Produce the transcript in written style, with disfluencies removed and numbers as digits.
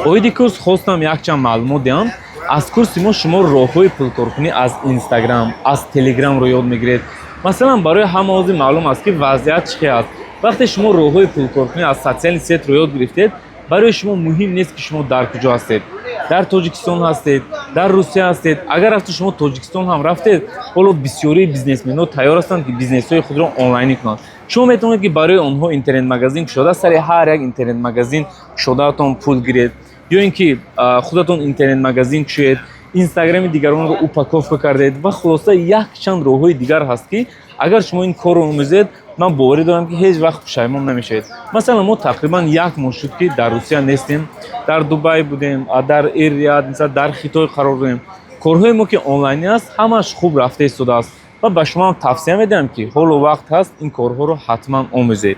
Оиди курс хостам якчанд маълумот диҳам. Аз курси мо шумо роҳҳои пулкоркунӣ аз Инстаграм, аз Телеграмро ёд мегиред. Масалан, барои ҳама ҳозир маълум аст, ки вазъият чӣ хел аст. Вақте шумо роҳҳои пулкоркунӣ аз социальный сеть ро ёд гирифтед, барои шумо муҳим нест, ки шумо дар куҷо ҳастед: дар Тоҷикистон ҳастед, дар Русия ҳастед. Агар рафту шумо Тоҷикистон ҳам рафтед, ҳоло бисёрии бизнесменҳо тайёр ҳастанд, ки бизнесҳои худро онлайнӣ кунанд. Шумо метавонед, ки барои онҳо интернет-магазин кушода, сари ҳар як интернет-магазин кушодаатон пул гиред ё ин ки худатон интернет-магазин кушоед, Инстаграми дигаронро упаковка кардед ва хулоса, якчанд роҳҳои дигар ҳаст, ки агар шумо ин корро омӯзед, ман боварӣ дорам, ки ҳеҷ вақт пушаймон намешавед. Масалан, мо тақрибан як моҳ шуд, ки дар Русия нестем, дар Дубай будем, дар Эр-Рияд, мисал, дар Хитой қарор дорем. Корҳои мо, ки онлайнӣ аст, ҳамааш хуб рафта истодааст ва ба шумо ҳам тавсия медиҳам, ки ҳоло вақт ҳаст, ин корҳоро ҳатман омӯзед.